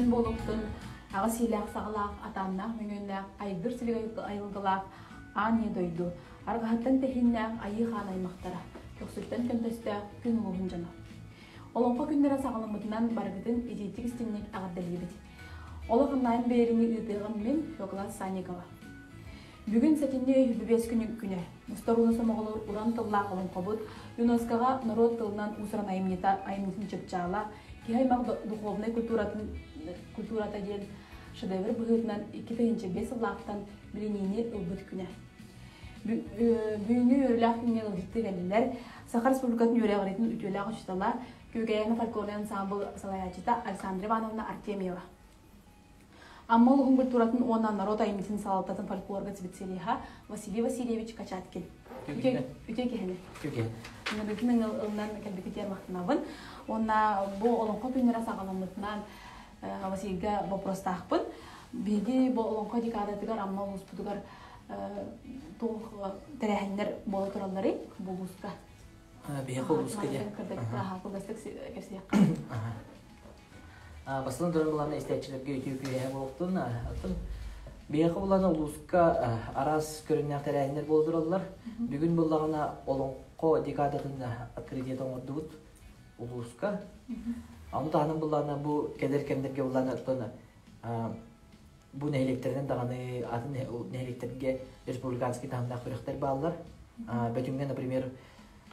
күн буолуохтун, аҕыс иилээх саҕалаах, атааннаах мөҥүөннээх, айгыр силик айылгылаах аан ийэ дойду, арҕаһыттан тэһииннээх айыы хаан аймахтара, көхсүттэн көнтөстөөх күн улууһун дьоно. Олоҥхо күннэрэ саҕаламмытынан барыгытын итиитик истиҥник эҕэрдэлиибит. Олох онлайн биэриини ыытыаҕым мин, Фёкла Санникова. Бүгүн сэтинньи ый үбүбүөс күнү күнэ. Мустар ууну сомоҕолуур уран тыллаах олоҥхобут ЮНЕСКО-ҕа норуот тылынан уус-уран айымньыта айымньытын чыпчаала, киһи аймах духовнай культуратын культурата диэн шедевр быһыытынан 2005 сыллаахтан билиниини ылбыт күнэ. Бүгүҥҥү үөрүүлээх күҥҥэ ыалдьыттыы кэллилэр Саха Республикатын үөрэҕириитин үтүөлээх учуутала, Күөгэйээнэ фольклорнай ансаамбыл салайааччыта Александра Ивановна Артемьева. Амма улууһун культуратын уонна норуот айымньытын салалтатын фольклорга специалиһа Василий Васильевич Качаткин. Үтүө киһини. Ыҥырыытын ылынан кэлбикитигэр махтанабын. Уонна бу олоҥхо күннэрэ саҕаламмытынан Василийга боппуруостаахпын. Биһиги бу олоҥхо декадатыгар Амма улууспутугар туох тэрээһиннэр буола туралларый бу улууска? Биһиэхэ улууска диэн. Кылгастык кэпсиэххэ. Бастатан туран булана истээччилэргэ үтүө күүһэ буолуохтун. Оттон биһиэхэ булана улууска араас көрүҥнээх тэрээһиннэр буола тураллар. Бүгүн буллаҕына олоҥхо декадатын открытиета оҥордубут улууска. Ону таһынан буллаҕына бу кэлэр кэмнэргэ буллаҕына оттон бу нэһилиэктэринэн даҕаны атын нэһилиэктэргэ республиканский таһымнаах күрэхтэр бааллар. Бөтүҥҥэ, например,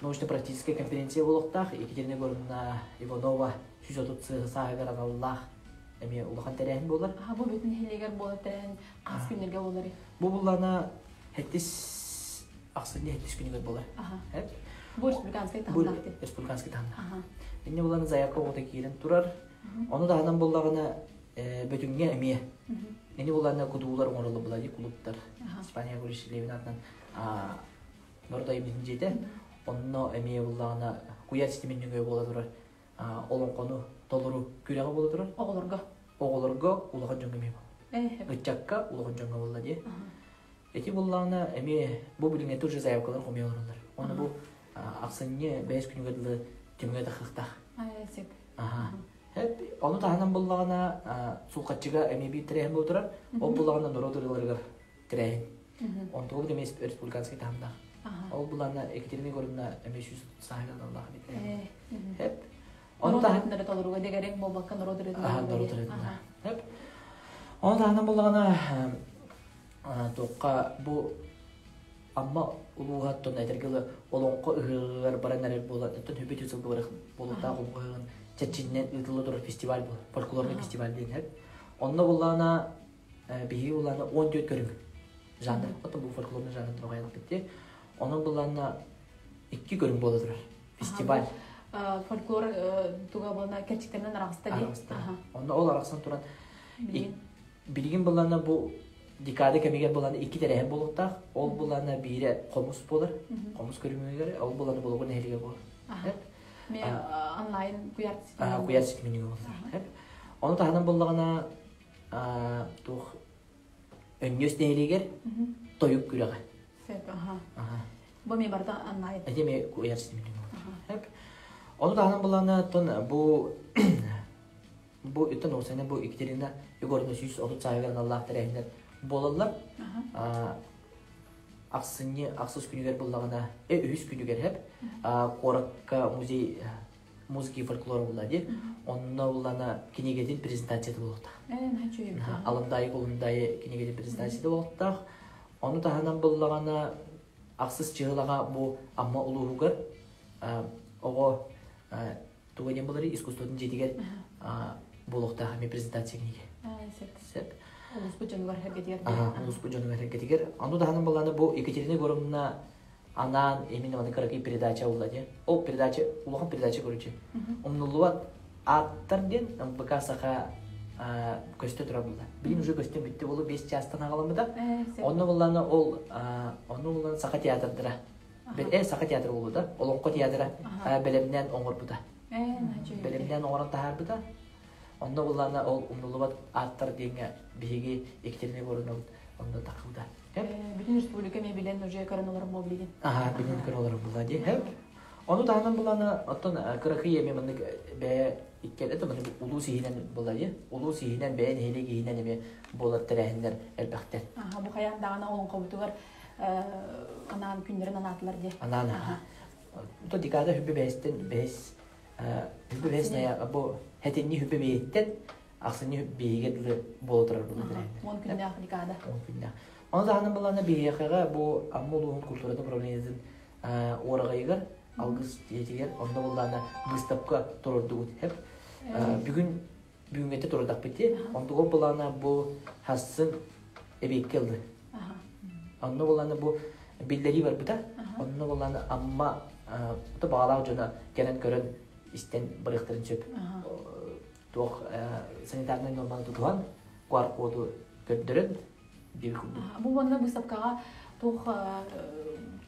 научно-практическая конференция буолуохтаах. Екатерина Егоровна Иванова 130 сааһыгар аналлаах эмиэ улахан тэрээһин буолар. Бу бүтүн нэһилиэгэр буолар тэрээһин хас күннэргэ буоларый? Бу буллана хэттис ахсынньы хэттис күнүгэр буолар. Бу республиканскай таһымнаах. Бу республиканский таһымнаах. Инне буллана заявка оҕото киирэн турар. Ону таһынан буллаҕына Бөтүҥҥэ эмиэ. Ини буланна кудуулар оҥороллор була кулуптар. Испания Гуриш Левин атынан норуот айымньытын дьиэтэ. Онно эмиэ буллаҕына куйаар ситимин нөҥүө буола турар олоҥхону толору күрэҕэ буола турар. Оҕолорго. Оҕолорго улахан дьоҥҥо эмиэ буолла. Ыччакка улахан дьоҥҥо буолла дии. Ити буллаҕына эмиэ бу билиҥҥи уже заявкалар хомуйа олороллор. Оны бу ахсынньы бэйэс күнүгэр дылы түмүгэ тахыахтаах. Сөп. Ону таһынан буллаҕына Сулхаччыга эмиэ биир тэрээһин буола турар. Ол буллаҕына норуот ырыаларыгар тэрээһин. Онтугу эмиэ республиканский таһымнаах. Ол буллаҕына Екатерина Егоровна эмиэ сүүс сааһыгар аналлаах эбит. Хеп. Ону таһынан толоруга дэгэрин буолбакка норуот ырыатынан. Норуот ырыатынан. Хеп. Ону таһынан буллаҕына туохха бу Амма улууһа этэргэ дылы олоҥхо ыһыаҕыгар баран эрэр буолан, оттон үбүт сылга барах буолуохтаах олоҥхо ыһыаҕын чэрчитинэн ыытылла турар фестиваль буолар, фольклорный фестиваль диэн эһэт. Онно буллаана биһиги буллаана 14 көрүҥ жанр, оттон бу фольклорный жанр тоҕойалаппыт дии. Онон буллаана икки көрүҥ буола турар фестиваль. Фольклор туга буолна кэрчиктэринэн араҕыста дии. Араҕыста. Онно ол арахсан туран Билигин былаана бу декада кэмигэр былаана икки тэрээһин буолуохтаах. Ол былаана биирэ хомус буолар, хомус көрүҥүгэр, ол былаана Болугур нэһилиэгэр буолар. Онлайн куйаар ситиминэн. Куйаар ситиминэн буолар. Ону таһынан буллаҕына туох Өнньүөс нэһилиэгэр тойук күрэҕэ. Сөп, аха. Бу эмиэ барыта онлайн. Эти эмиэ куйаар ситиминэн буолар. Ону таһынан былаана бу Бу үтэн уопсайынан бу Екатерина Егоровна 130 сааһыгар аналлаах тэрээһиннэр буолаллар. Ахсынньы ахсыс күнүгэр буллаҕына, үһүс күнүгэр хэп куоракка музей музыки и фольклора булла дии. Онно буллана кинигэтин презентацията буолуохтаах. Алындаайы Кулундаайы кинигэтин презентацията буолуохтаах. Ону таһынан буллаҕына ахсыс чыһылаҕа бу Амма улууһугар оҕо туга диэн буоларый искусствотын дьиэтигэр буолуохтаах эмиэ презентация книги. Сөп. Улууспут дьонугар сэргэтигэр. Улууспут дьонугар сэргэтигэр. Ону даһанан баланы бу Екатерина Егоровна анаан именно маны кыракый передача буолла диэн. Ол передача улахан передача короче. Умнуллубат ааттар диэн МПК Саха көстө турар буолла. Билин уже көстөн бүттэ болу 5 чаастан аҕаламмыта. Онно булланы ол онно булланы Саха театрдара Э, Саха театра буолбута, Олоҥхо театра бэлэмнээн оҥорбута. Бэлэмнээн оҥорон таһаарбыта. Онно буллаана ол умнуллубат ааттар диэҥҥэ биһиги Екатерина Егоровнабыт онно таххыбыта. Бүтүн республика эмиэ билэн уже көрөн олорор буол билигин. Аха, билэн көрөн олорор буолла дии. Ону таһынан булана оттон кыракый эми маннык бэйэ икки это маннык улуус иһинэн булайы улуус иһинэн бэйэ нэһилиэк иһинэн эми буолар тэрээһиннэр элбэхтэр. Аха бу хайаан даҕаны олоҥхобутугар анаан күннэрин анаатылар диye. Анаан. То декада хүббэ бэһистен бэһис хүббэ бэһис бу хэтинни хүббэ бэйиттен ахсынньы биһигэ дылы буола турар бу тэрээһиннэр. 10 күннээх декада. 10 күннээх. Ону таһынан булана биһиэхэҕэ бу Амма улууһун культуратын управлениетын уораҕайыгар алгыс дьиэтигэр онно буллаана выставка турордубут хеп бүгүн бүгүҥҥэтэ турдахпыт дии онтуга булаана бу хассын эбиэккэ ылды онно булаана бу биллэрии барбыта онно булаана Амма баҕалаах дьоно кэлэн көрөн истэн барыахтарын сөп туох санитарнай норманы тутуһан QR-коду көрдөрөн диэби курдук. Бу уонна быыстапкаҕа туох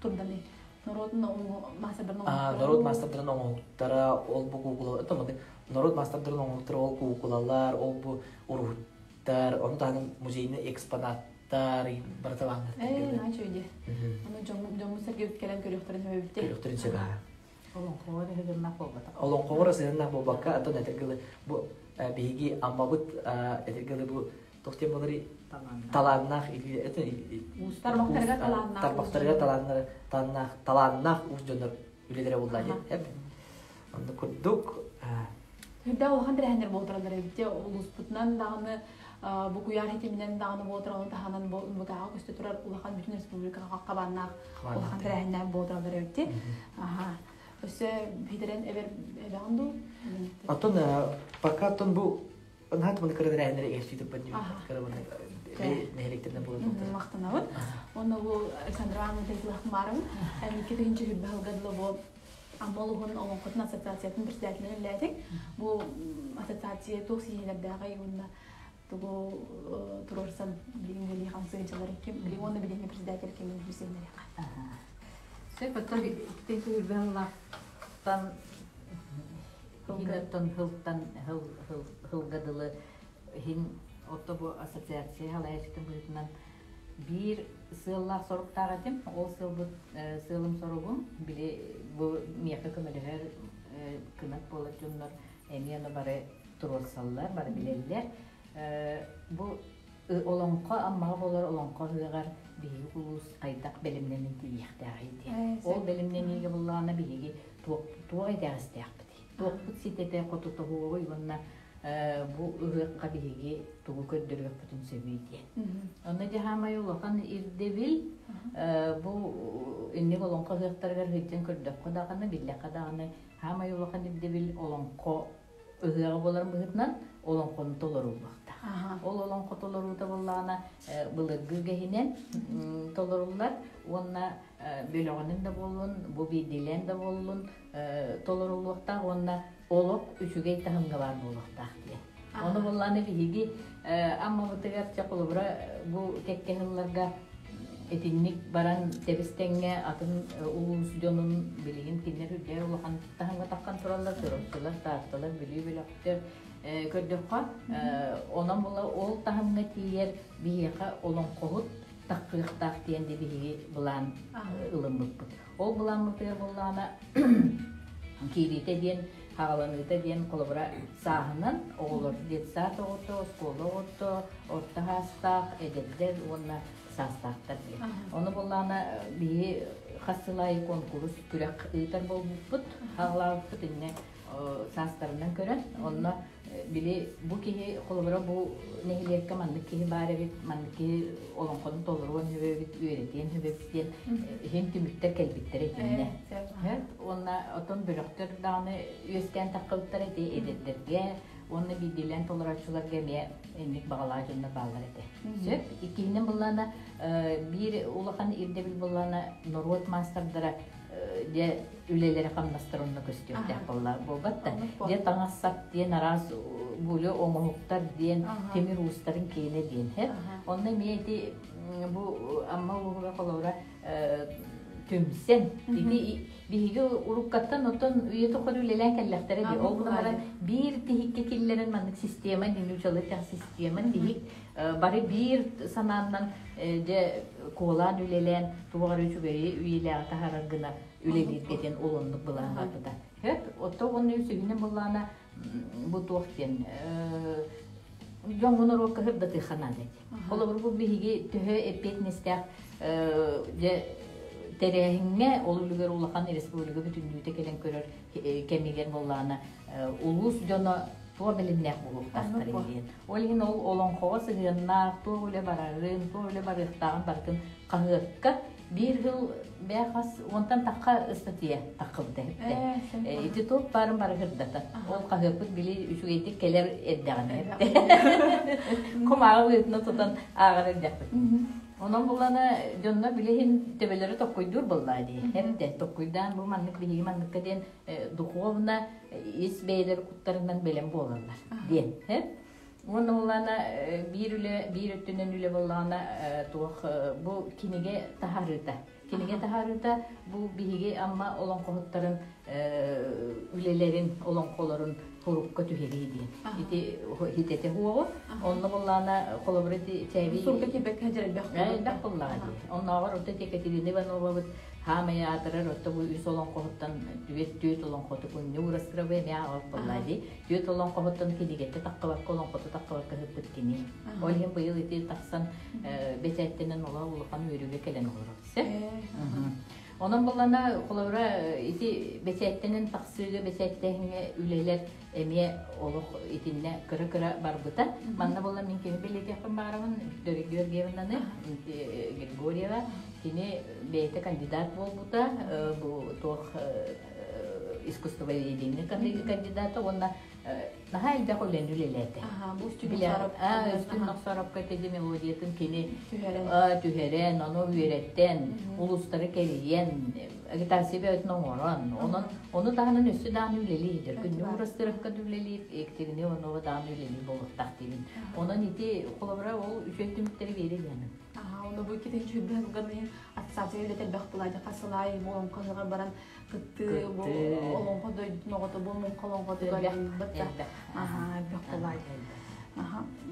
турданый? Норуот маастардарын оҥоһуктара. Норуот маастардарын оҥоһуктара, ол бу куукула, норуот маастардарын оҥоһуктара, ол куукулалар, ол бу уруһуттар, ону таһынан музейный экспонаттар барыта бааллар. Ээ, наача өйдө. Аны дьоммут сэргэбит кэлэн көрүөхтэрин сөбүбүттэ. Көрүөхтэрин сөп. Олоҥхоҕор сыһыаннаах буолбатах. Олоҥхоҕор сыһыаннаах буолбакка, оттон этэргилы бу биһиги Аммабыт этэргилы бу туох диэн буоларый талааннаах тарбахтарыгар талааннаах тарбахтарыгар талааннары талааннаах талааннаах уус дьоннор үлэлэрэ буолла диэн онно курдук Үрдээх улахан тэрээһиннэр буолтараллар эбит улууспутунан даҕаны бу куйаар ситиминэн даҕаны буолтар таһынан бу НВК-ҕа көстө турар улахан бүтүн республикаҕа хабааннаах улахан тэрээһиннэр буолтараллар эбит аха өссө биһидэрэн эбэр эбэҕин дуу Оттон пока оттон бу наһаа туманы кыра тэрээһиннэри эһсүүтүп кыра нэһилиэктэринэн буолар махтанабыт уонна бу Александр Ивановна Тайкулахмаров икки тыһыынча хүрбэ сылга дылы бу Амма улууһун олоҥхотун ассоциациятын председателинэн үлэлээтик. Бу ассоциация туох ситиһиилэрдээҕий уонна тугу туруорсан билигин үлэлии хамсыы дьылар ким билигин уонна билиҥҥи председатель кимин билсиһиннэриэххэ. Сөп оттон икки хүрбэ сыллаахтан иһин хылтан хыл хылга дылы иһин отто бу ассоциация халайачытын быһыытынан биир сыаллаах соруктаах этим. Ол сыалбыт сыалым соругум били бу миэхэ көмөлөһөр кынат буолар дьоннор эмиэ ону бары туруорсаллар, бары билэллэр. Бу олоҥхо Аммаҕа буолар олоҥхо ыһыаҕар биһиги улуус хайдах бэлэмнэнэн тиийиэхтээҕий диэн. Ол бэлэмнэниигэ буллаҕына биһиги туох итэҕэстээхпитий? Туохпут ситэтэ хотутоһуоҕуй уонна бу ыһыахха биһиги тугу көрдөрүөхпүтүн сөбүй диэн. Онно дьаһаамай улахан ирдэбил бу инник олоҥхо ыһыахтарыгар сылдьан көрдөххө даҕаны, биллэххэ даҕаны хаамай улахан ирдэбил олоҥхо ыһыаҕа буоларын быһыытынан олоҥхону толоруллуохтаах. Ол олоҥхо толоруута буоллаҕына былыргы үгэһинэн толоруллар уонна бөлөҕүнэн да буоллун, бу биирдиилээн да буоллун толоруллуохтаах уонна олох үчүгэй таһымҥа баар буолуохтаах диэн. Ону буоллаҕына биһиги Аммабытыгар чэ холобура бу кэккэ сылларга итинник баран тэбис-тэҥҥэ атын улуус дьонун билигин кинилэр үрдээ улахан таһымҥа таххан тураллар, Чурапчылар, Таатталар, Бүлүү бөлөхтөр көрдөххө, онон була ол таһымҥа тиийэр биһиэхэ олоҥхоһут таххыахтаах диэн де биһиги былаан ылыммыппыт. Ол былааммытыгар буоллаҕына киириитэ диэн, хаҕаланыыта диэн холобура сааһынан оҕолор детсад оҕото, оскуола оҕото, орто саастаах, эдэрдэр уонна саастаахтар диэн. Ону буоллаҕына биһи хас сыл аайы куонкурус күрэх ыытар буолбуппут, хаҕалаабыппыт иннэ саастарынан көрөн, онно били бу киһи холобура бу нэһилиэккэ маннык киһи баар эбит, маннык киһи олоҥхону толоруон сөп эбит, үөрэтиэн сөп эбит диэн иһин түмүктэр кэлбиттэрэ итиннэ. Уонна отон бөлөхтөр даҕаны үөскээн таххыбыттар эти эдэрдэргэ уонна биирдиилээн толорооччуларга эмиэ инник баҕалаах дьоннор бааллар этэ. Сөп. Иккиһинэн буллаана биир улахан ирдэбил буллаана норуот маастардара дьэ үлэлэрэ хамнастар онно көстүөхтээх буолла буолбат да дьэ таҥас сап диэн араас булю оҥоһуктар диэн тимир уустарын киэнэ диэн һэ онно эмиэ ити бу Амма улууһугар холобура түмсэн ити биһиги уруккаттан оттон үйэ тухары үлэлээн кэллэхтэрэ дии ол гынан баран биир тиһиккэ киллэрэн маннык система ньучалы система тиһик бары биир санааннан дьэ куолаан үлэлээн туох эрэ үчүгэйи үйэлээҕи таһаарар гына. үлэлииргэ диэн ол оннук былаан барбыта. Хөп, отто уонна үсүһүнэн буллаана бу туох диэн дьоҥҥо норуокка сырдатыахха наада эти. Холобур, бу биһиги төһө эппиэтинэстээх дьэ тэрээһиҥҥэ ол үлүгэр улахан республика бүтүннүүтэ кэлэн көрөр кэмигэр буоллаҕына улуус дьоно туох бэлэмнээх буолуохтаахтар диэн. Ол иһин ол олоҥхоҕо сыһыаннаах туох үлэ барарын, туох үлэ барыахтааҕын барытын хаһыакка биир сыл бэхас уонтан тахха ыстатыйа таххыбыта эһиттэ. Ити туох баарын бары сырдатар. Ол хаһыаппыт били үчүгэйдик кэлэр эрдэҕинэ эбитэ. Кумааҕы быһыытынан тутан ааҕар эрдэхпит. Онон булана дьонно билиһин төбөлөрө токкуйдуур буоллаа дии. Эбитэ токкуйдаан бу маннык биһиги манныкка диэн духовно ис бэйэлэр куттарынан бэлэм буолаллар диэн. Уонна буллаана биир үлэ биир өттүнэн үлэ буоллаҕына туох бу кинигэ таһаарыыта. Кинигэ таһаарыыта бу биһиги Амма олоҥхоһуттарын үлэлэрин, олоҥхолорун сурукка түһэрии диэн. Ити хитэтэ хуоҕу. Онно буллаана холобур ити чээби Сурукка киирбэккэ дьэрэлбэх элбэх буллаҕа дии. Оннооҕор орто Екатерина Ивановабыт хаамай аатырар орто бу үс олоҥхоһуттан түөрт түөрт олоҥхоту кунньу урастырабы эмиэ аҕабыт буоллаа дии. Түөрт олоҥхоһуттан кинигэтэ таххыбакка олоҥхоту таххыбакка ыһыппыт кини. Ол иһин быйыл ити тахсан бэчээттэнэн олох улахан үөрүүгэ кэлэн олорор. Онон буллана холобура ити бэчээттэнэн тахсыыга бэчээттээһиҥҥэ үлэлэр эмиэ олох итиннэ кыра-кыра барбыта. Манна буолла мин кими бэлиэтиэхпин баҕарабын Виктория Георгиевнаны Григорьева кини бэйэтэ кандидат буолбута бу туох искусствоведение кандидата уонна наһаа элбэх үлэни үлэлээтэ. Үстүн Нохсоровка теди мелодиятын кини түһэрэн, ону үөрэттэн, улуустары кэрийэн, агитация бөҕөтүн оҥорон, онон ону таһынан өссө даҕаны үлэлиир. Күннүк Урастыровка да үлэлиир, Екатерина Иванова даҕаны үлэлиир буолуохтаах диибин. Онон ити холобура ол үчүгэй түмүктэри биэрэр диэмин. Онно бу иккитин сүүрбэ сылга ассоциация үлэтэ элбэх былаадьа хасылаай бу олоҥхо баран кыттыы бу олоҥхо дойдутун оҕото бу муҥха олоҥхотугар элбэх элбэх былаадьа.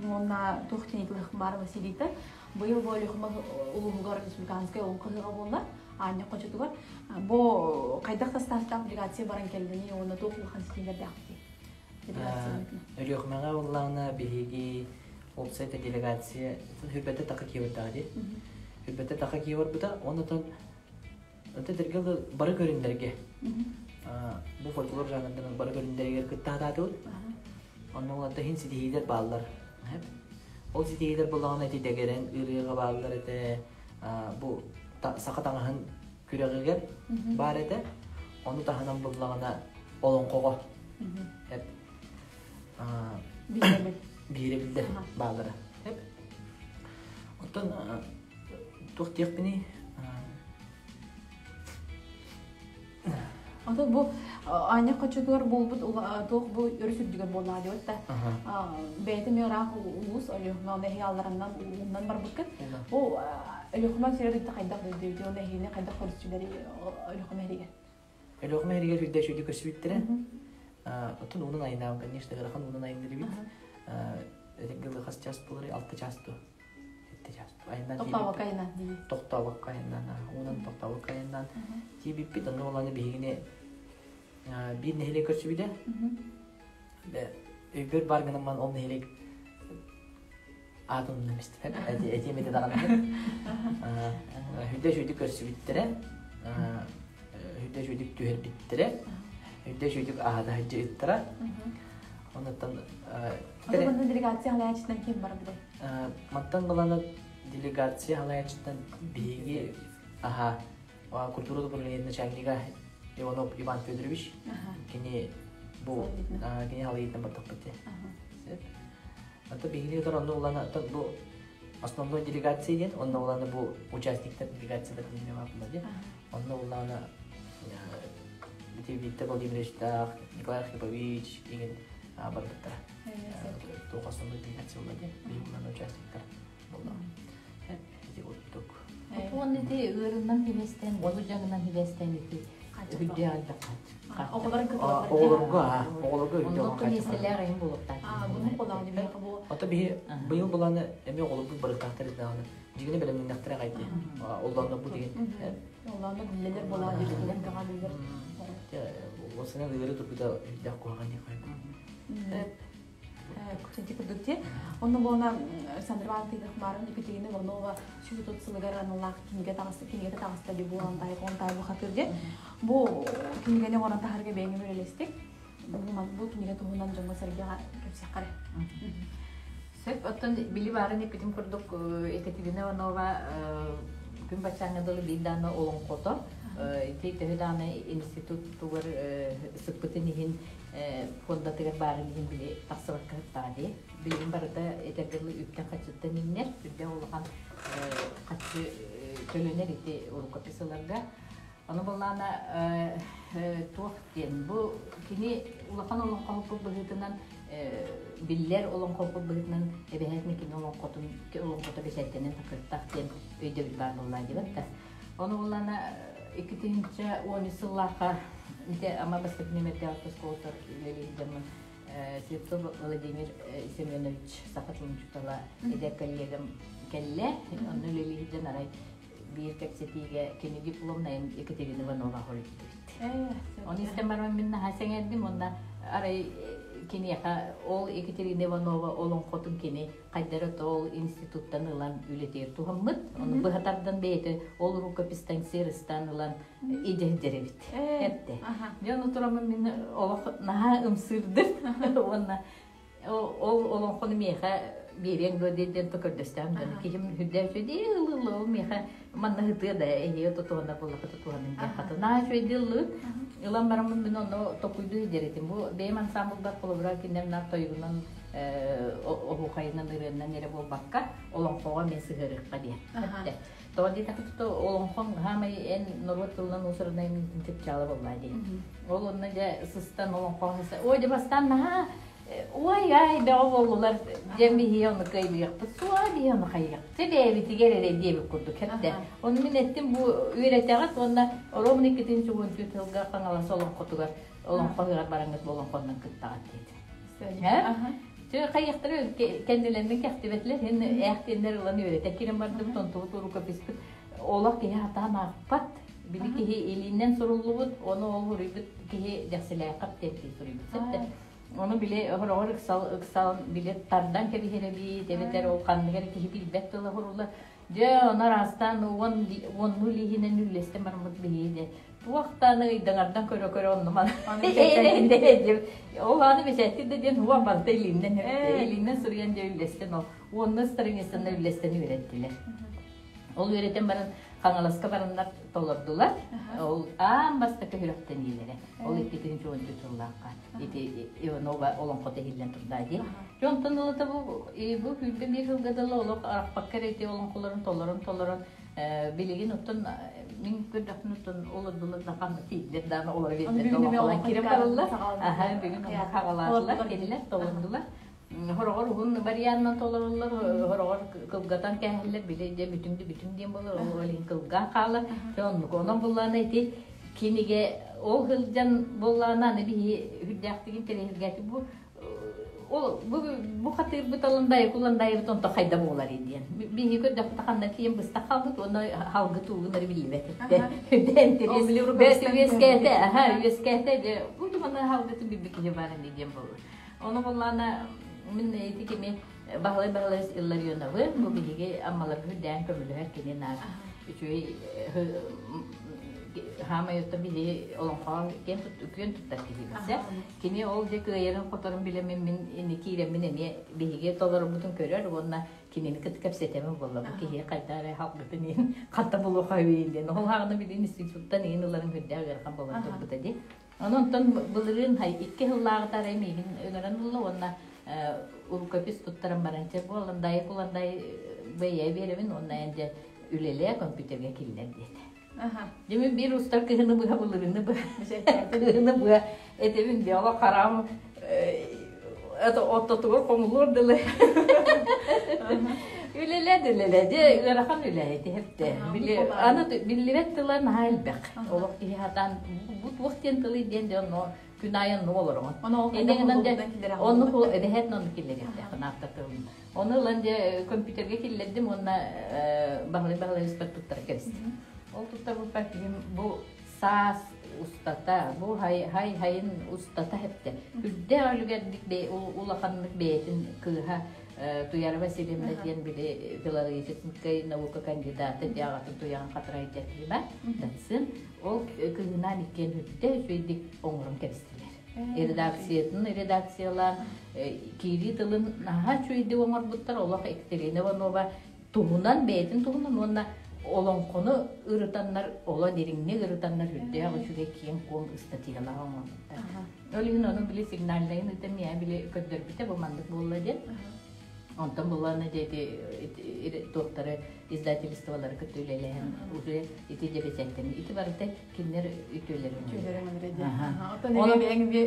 Уонна туох диэн баар Василийта быйыл бу Өлүөхүмэ улууһугар республиканскай олоҥхо ыһыаҕа буолла аанньа хочотугар бу хайдах састаахтаах делегация баран кэллини уонна туох улахан ситиилэрдээхпитий Өлүөхүмэҕэ буоллаҕына биһиги уопсай делегация Хүрбэтэ таха киэбэрдэҕэ дии. Хүрбэтэ таха киэбэрбыта оннотон Этэргэ бары көрүҥнэргэ бу фольклор жанрынан бары көрүҥнэригэр кытта сатаатыбыт. Онно уларда иһин ситиһиилэр бааллар. Ол ситиһиилэр буоллаҕына ити дэгэрэн ырыаҕа бааллар этэ, бу саха таҥаһын күрэҕигэр баар этэ. Ону таһынан буллаҕына олоҥхоҕо биирэбиллэр бааллара. Оттон туох диэхпиний? Ото бу аанньа хочотугар буолбут туох бу өрүс үрдүгэр буоллаҕа диэбит да бэйэтэ эмиэ ыраах улуус Өлүөхүмэ онно эһиги аллараннан ууннан барбыккыт. Бу Өлүөхүмэ сирэ хайдах дойду онно эһигини хайдах көрүстүлэр Өлүөхүмэ эригэр? Өлүөхүмэ эригэр үрдэ үчүгэй көрсүбүттэрэ. Оттон уунан айнаабын, конечно, ыарахан уунан айаннырыбит. Этиҥ хас час буолар? 6 час дуо? Тохтообокко айаннаан дии. Тохтообокко айаннаан, уунан тохтообокко айаннаан тиийбиппит. Онно улаана биһигини биир нэһилиэк көрсүбүтэ. Өйбөр бар гынан ол нэһилиэк аатын умнам истибэт. Этиэм этэ даҕаны. Хүдэ үчүгдүк көрсүбүттэрэ. Хүдэ үчүгдүк түһэрбиттэрэ. Хүдэ үчүгдүк аһата сылдьыттара. Оннуттан Манна делегация халаячытынан ким барбытай? Мантан балана делегация халаячытынан биһиги аха культура управлениетын начальнига Иванов Иван Федорович кини бу кини халайыытынан бардахпыт Ата биһигини кытары онно улана бу основной делегация диэн онно улана бу участниктар делегациялар диэн баар диэн онно улана Виктор Владимировичтаах Николай Архипович игин барбыттара. Туох основной делегация буолла диэн биһиги улана участниктар буолла. Ити курдук. Уонна ити ыарынан хибэстэн, олу дьаҥынан хибэстэн ити үрдэ элбэх Оҕолорго, оҕолорго үрдэ Оннук миэстэлээх эйин буолуохтаах. Ото биһи быйыл буланы эми оҕолорбут барыктаахтар даҕаны дьигини бэлэмнэннэхтэрэ аҕай дии. Оллонно бу деген. Оллоонно биллэлэр буолаа диэбитинэн гаҕа биллэр. Осына ыары турбута үрдэх куһаҕан диэх Кутунти курдук дии. Онно буолна Александр Ивановна Хмаров Екатерина Иванова 130 сылыгар аналлаах кинигэ таҕыста, кинигэтэ таҕыста дии бу онтай онтай бу хатыр дии. Бу кинигэни оҥорон таһарга бэйэҥ үлэлэстик. Бу кинигэ туһунан дьоҥҥо-сэргэҕэ кэпсиэххэ Сөп, оттон били баарын эппитим курдук Екатерина Иванова күн баччааҥҥа дылы биир даҕаны олоҥхото ити төһө даҕаны институтугар сыппытын иһин фондатыгар баарын иһин били тахсыбакка сыттаҕа дии. Билигин барыта этэргэ дылы үптэн-харчыттан иҥнэр, сүрдээх улахан харчы төлөнөр ити рукопись ыларга. Ону былаана туох диэн, бу кини улахан олоҥхоһуппут быһыытынан биллэр олоҥхоһуппут быһыытынан эбэһээт кини олоҥхотун олоҥхото бэчээттэнэн тахсыахтаах диэн өйдөбүл баар буолла диэбэт да. Ону буллаана 2013 сыллаахха ити ама бастакы нүөмэрдээх оскуолатар үлэлиир дьоммун Слепцов Владимир Семенович саха тылын учуутала эдэр коллегам кэллэ. Онно үлэлиир дьон арай биир кэпсэтиигэ кини дипломнайын Екатерина Иванова хоруйдубут. Оны истэн баран мин наһаа сэҥээрдим уонна арай киниэхэ ол Екатерина Иванова олоҥхотун кини хайдара ол институттан ылан үлэтигэр туһаммыт. Ону быһа тардан бэйэтэ ол рукопистан сырыстан ылан идэ эбит. Эпте. Дьон утурамын мин олох наһаа ымсыырдым уонна ол олоҥхону миэхэ биэриэҥ дуо диэн көрдөстөм дьон киһим үрдээх үчүгэй ылы ол миэхэ манна ытыа да эһиэ тутуһана буоллаха тутуһанын диэн хатынаа үчүгэйдии ыллыбыт ылан бараммын мин ону токуйдуу иһдэр этим бу бэйэм ансамблбар холобура кинилэр наар тойугунан оһуохайынан ырыаннан эрэ буолбакка олоҥхоҕо эмиэ сыһыарыахха диэн тоҕо диэтэххэ тута олоҥхоҥ хаамай эн норуот тылынан уусурунай чыпчаала буоллаа дии ол онно дьэ сыстан олоҥхоҕо ой дьэ бастаан наһаа ой ай бөҕө буоллулар дьэ биһиги ону кыайыахпыт суоҕа биһиги ону хайыахпыт чэ бэйэбитигэр эрэ диэбит курдук хэттэ ону мин эттим бу үөрэтэҕит уонна ровно иккитин чугунтүү тылга Хаҥалас олоҥхотугар олоҥхо ыһыаҕар бараҥҥыт бу олоҥхоннон кыттаҕыт диэтим Чэ хайыахтара кэннилэринэн кэхтибэтилэр иһин ээхтиэннэр ылан үөрэтэ киирэн бардыбыт онтубут рукописпыт олох киһи сатаан аахпат били киһи илиинэн суруллубут ону ол суруйбут киһи Дэхсилээххэ диэн киһи суруйбут сөптө Ону били хороҕор ыксал ыксал били тардан кэбиһэр эбит эбэтэр ол ханнык эрэ киһи билбэт тыла суруллар. Дьэ, ону араастаан уон уоннуу илииһинэн үллэстэн бараммыт биһиги дьэ туохтааны ыйдаҥардан көрө-көрө онну маны ол ааны бэчээттир да диэн уон барыта илииннэн илииннэн суруйан дьэ үллэстэн ол уонна страницаны үллэстэн үөрэттилэр. Ол үөрэтэн баран Хаҥаласка бараннар толордулар. Ол аан бастакы сүрэхтэниилэрэ. Ол 214 сыллаахха ити Иванова олоҥхото иһиллэн турда дии. Дьонтон ылата бу бу сүүрбэ биир сылга дылы олох арахпакка эрэ ити олоҥхолорун толорон-толорон билигин оттон мин көрдөхпүнэ оттон олордулар да ханна тиийдилэр даҕаны олоро биэрдилэр олоҥхолоон киирэн бараллар. Аха бүгүн онно хаҕалаатылар, кинилэр толордулар. Хороҕор уһун барыйаанынан толоруллар, хороҕор кылгатан кээһэллэр, били дьэ бүтүм да бүтүм диэн буолар, ол иһин кылгаан хаалар. Дьэ оннук. Онон буллаана ити кинигэ ол сылдьан буоллаҕына аны биһи үрдээхтигин тэриһиргээти бу ол бу бу хатыырбыт алын кулан дайыбыт онто хайда буолар диэн. Биһи көрдөхпүт ханна тиийэн быстах хаалбыт уонна халгы туугунары биллибэт этте. Бэт үөскээтэ, аха үөскээтэ дьэ бу туманы халгытын билбит киһи баар ини диэн буолар. Ону буллаана мин ити кими Баһылай Баһылайыс Илларионовы бу биһиги Аммаларга үрдээн көмөлөһөр кини наар үчүгэй хаамайыттан биһиги олоҥхоҕо күөн туттар киһибит. Кини ол дьэ кыайарын-хоторун билэммин мин ини киирэммин эмиэ биһиги толорбутун көрөр уонна кинини кытта кэпсэтэмин буолла. Бу киһи хайда эрэ халбытын иһин ханта булуоха үһү диэн. Ол хаҕына билин институттан иһин ыларын үрдээх ыарахан буолан турбута дии. Онон былырыын икки сыллааҕыта арай миигин ыҥыран ылла уонна рукопись туттаран баран чэ бу Аландайы Куландай бэйэ биэрэбин уонна эн дьэ үлэлээ компьютерга киллэр диэтэ. Дьэ мин биир устар кыһыны быһа былырыыны быһа кыһыны быһа этэбин дьэ олох хараам это оттотугар хомулуор дылы үлэлээ үлэлээ дьэ ыарахан үлэ ити хэптэ били аны биллибэт тыла наһаа элбэх олох киһи хатаан бу туох диэн тылый диэн дьэ онно күн аайы оннук олороҕун онну эбэһээт онну киллэриэхтээххин автор тылын ону ылан дьэ компьютерга киллэрдим уонна баһылай баһылай туттара кэбистим. Ол туттарбыппар киһим бу саас устата, бу хай хайын устата хэптэ. Үрдээх үлүгэрдик улаханнык бэйэтин кыыһа Туяра Васильевна диэн били филологическай наука кандидата диаҕатын туйаҕын хатырайдыа киһи Датсын. Ол кыыһынаан иккиэн үрдэ үчүгэйдик оҥорон кэбистилэр. Редакциятын редакциялаан киирии тылын наһаа үчүгэйдик оҥорбуттар. Олох Екатерина Иванова туһунан бэйэтин туһунан уонна олоҥхону ырытаннар, оло дириҥник ырытаннар үрдээх үчүгэй киэҥ-куоҥ ыстатыйалаах оҥорбуттар. Ол иһин ону били сигнальнайын ыытан миэхэ били көрдөрбүтэ бу маннык буолла диэн. Онтон буллаана дьэ ити туохтары издательстволары кытта үлэлэһэн уже ити дьэбэчэттэн ити барыта кинилэр үтүөлэрин үтүөлэрин өлөрө диэн. Оттон эми эми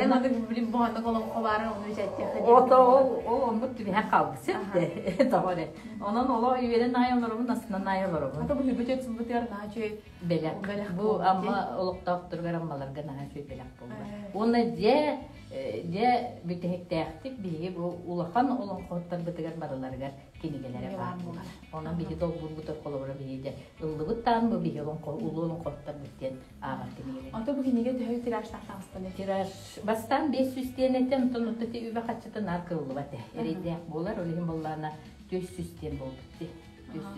эн аны билим буһаннык олоҥхо баарын ону үчэттиэххэ диэн. Ото ол ол оннук түбэһэн хаалбыт сөптө тоҕо эрэ. Онон оло үөрэн аайы олоробун астынан аайы олоробун. Ата бу хүбүтүөт сылбытыгар наһаа үчүгэй бэлэх. Бу Амма олохтоохторугар Аммаларга наһаа үчүгэй бэлэх буолла. Уонна дьэ дьэ бүтэһиктээхтик биһиги бу улахан олоҥхоһуттарбытыгар барыларыгар кинигэлэрэ баар буолар. Онон биһи долбуурбутар холобура биһи дьэ ыллыбыт таан бу биһи олоҥхо улуу олоҥхоһуттарбыт диэн ааҕар кинигэлэр. Ото бу кинигэ төһө тиражтаах таҕыстан Тираж бастаан 500 диэн этэ, онтон отто ти үбэ хаччыта наар кыллыбат э. Эрэйдээх буолар, ол иһин буоллаана 400 диэн буолбут ти.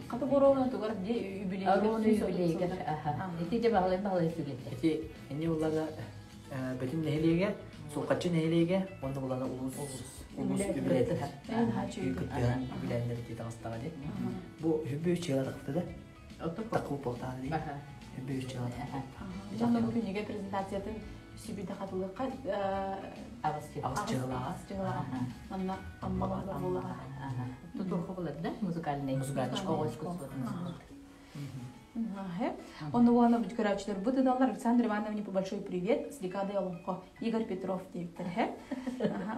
Хата боруона тугар дии үбүлэйигэр. Оруона үбүлэйигэр, аха. Ити дьэ баһылай баһылай сүлэтэ. Ити инни буллана Бөтүн нэһилиэгэ, Сулҕаччы нэһилиэгэ уонна булана улуус улуус үбүлээтэ. Кыттыһан үбүлээннэр ити таҕыстаҕа дии. Бу үбү чыла тахта да. Такуу буолтаҕа дии. Үбү чыла тахта. Онно бу күнүгэ презентациятын сүбүдэ хатылыкка аҕыс чыылаҕа. Манна Аммалар буолаҕа. Тутуоху булар да музыкальный музыкальный оҕо искусствотын. Онно уонна көрөөччүлэрбит ыдаллар Александр Ивановне большой привет с декадой олоҥхо Игорь Петров диэбиттэр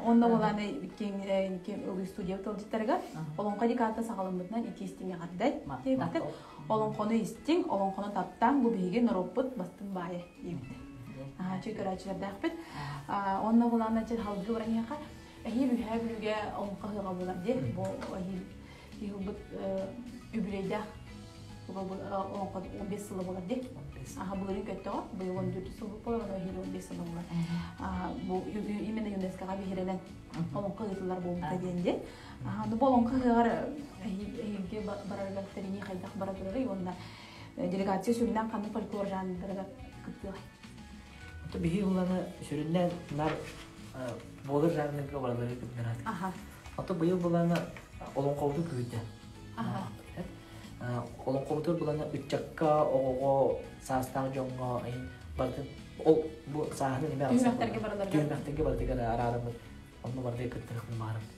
Онно буолааны киэҥ студия тылдьыттарыгар олоҥхо декадата саҕаламмытынан ити истиҥ эҕэрдэ диэбиттэр. Олоҥхону истиҥ, олоҥхону таптааҥ, бу биһиги норуоппут бастыҥ баайа диэбиттэр. Чүй көрөөччүлэрдээхпит. Онно буолааны халгыы баран иһэхэ эһиил үһээ бүлүүгэ олоҥхо ыһыаҕа буолар диэн бу эһиил Иһылбыт үбүлүөйдээх олоҥхо 15 сыла буолар дии. Аха былырыын көттөҕө, быйыл 14 сыл буолар, ону эһиил 15 сыла буолар. Бу именно ЮНЕСКОҕа биһирэнэн олоҥхо ыытыллар буолбута диэн дии. Ну бу олоҥхо ыһыаҕар эһиилги барарыгар тэринии хайдах бара турарый уонна делегация сүрүннээн ханнык фольклор жанрдарыгар кыттыаҕай? Биһи уланы сүрүннээн нар буолар жанрга баралары кыттарат. Ото быйыл булана олоҥхобутун күүтэ. Олоҥхобутун булана ыччакка, оҕоҕо, саастаах дьоҥҥо барытын ол бу сааһынан эмэ Түһүмэхтэргэ барыларыгар. Түһүмэхтэргэ барытыгар араараммыт онно барытыгар кыттыахпын баҕарабын.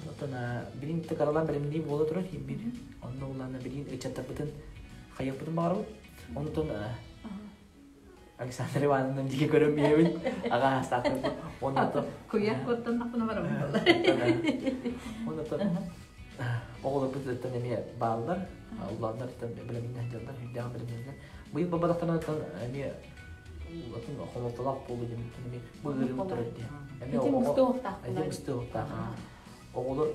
Оттон билин тыкаралаан бэлэмнии буола турар бир. Онно булана билин ыччаттарбытын хайыахпытын баҕарабыт. Онтон Александр Ивановна диэки көрөн биэбин аҕа аастаахтарбын уонна Куйах куттаннахпына барабын буолла. Уонна оҕолорбут эмиэ бааллар, улааннар бэлэмнээх дьоннор, үрдээх бэлэмнэннэр. Быйыл бабадахтарынан эмиэ атын хомолтолоох буолу диэн эмиэ бу ыарыыбыт турар диэн. Эмиэ оҕо эмиэ быстыахтаах. Оҕолор